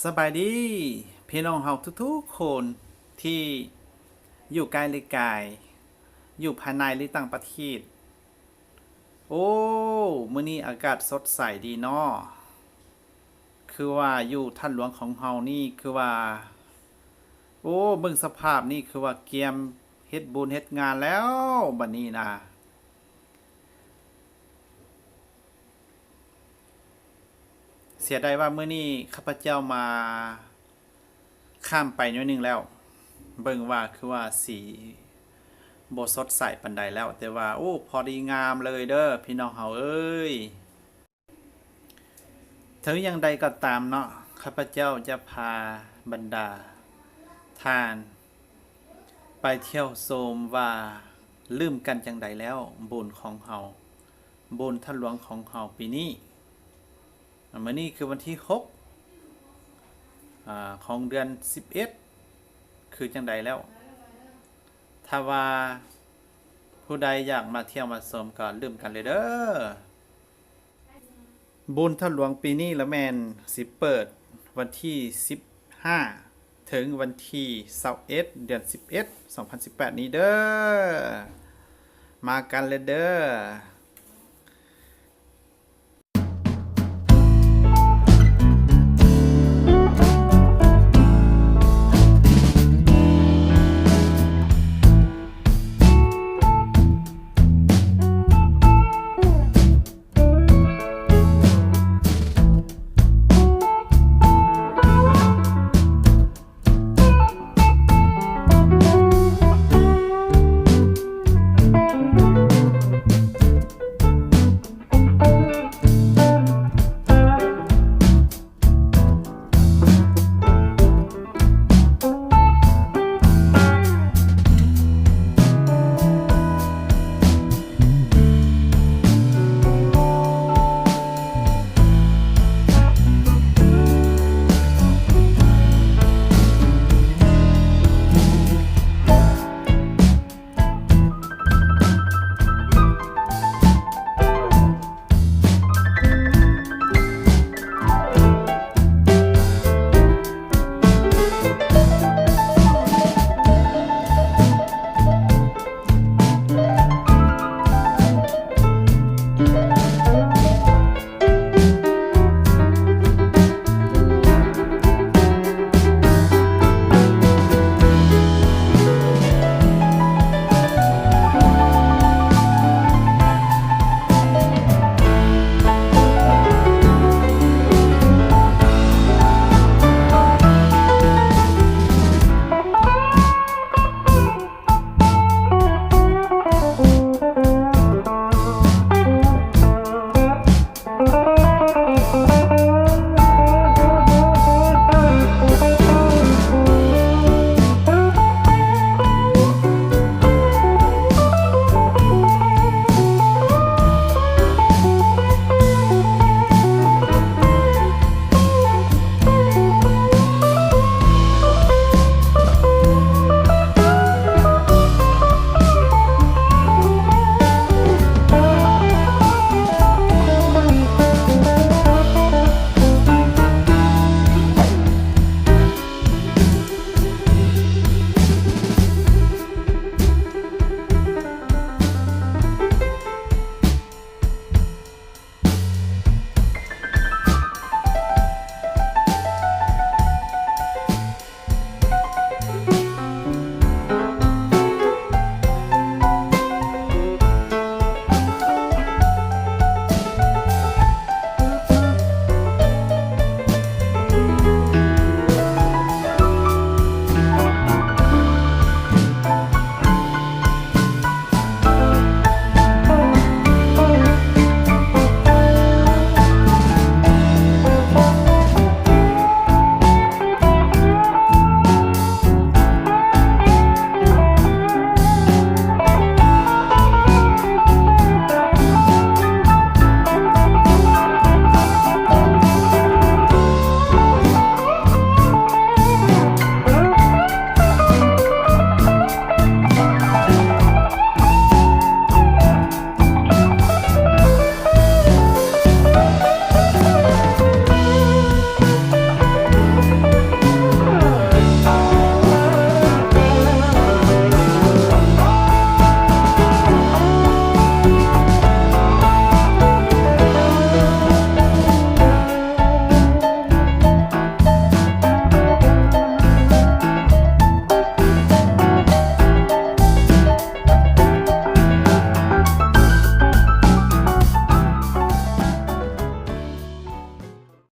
ສະບາຍດີພີ່ນ້ອງເຮົາທຸກໆຄົນ ທີ່ຢູ່ໃກ້ ຫຼື ໄກ ຢູ່ພາຍໃນ ຫຼື ຕ່າງປະເທດ. ໂອ້ ມື້ນີ້ອາກາດສົດໃສດີເນາະ. ຄືວ່າຢູ່ທ່ານຫຼວງຂອງເຮົານີ້ ຄືວ່າ ໂອ້ ເບິ່ງສະພາບນີ້ ຄືວ່າກຽມເຮັດບຸນເຮັດງານແລ້ວ ບັດນີ້ນະ. ເສຍດາຍວ່າມື້ນີ້ຂ້າພະເຈົ້າມາຂ້າມໄປໜ້ອຍໜຶ່ງແລ້ວ ເບິ່ງວ່າຄືວ່າສີບໍ່ສົດໃສປານໃດແລ້ວ ແຕ່ວ່າ ໂອ້ ພໍດີງາມເລີຍເດີພີ່ນ້ອງເຮົາເອີຍ. ເຖິງຢ່າງໃດກໍຕາມເນາະ ຂ້າພະເຈົ້າຈະພາບັນດາທ່ານໄປທ່ຽວຊົມວ່າລືມກັນຈັ່ງໃດແລ້ວ ບຸນຂອງເຮົາ ບຸນທ່ານຫຼວງຂອງເຮົາປີນີ້. ມື້ນີ້ຄືວັນທີຫົກ ອາ ຂອງເດືອນສິບເອັດ ຄືຈັ່ງໃດແລ້ວ. ຖ້າວ່າຜູ້ໃດຢາກມາທ່ຽວມາຊົມກໍລືມກັນເລີຍເດີ. ບຸນທ່ານຫຼວງປີນີ້ລະແມ່ນຊິເປີດວັນທີສິບຫ້າ ເຖິງວັນທີຊາວເອັດ ເດືອນສິບເອັດ ສອງພັນສິບແປດນີ້ເດີ. ມາກັນເລີຍເດີ.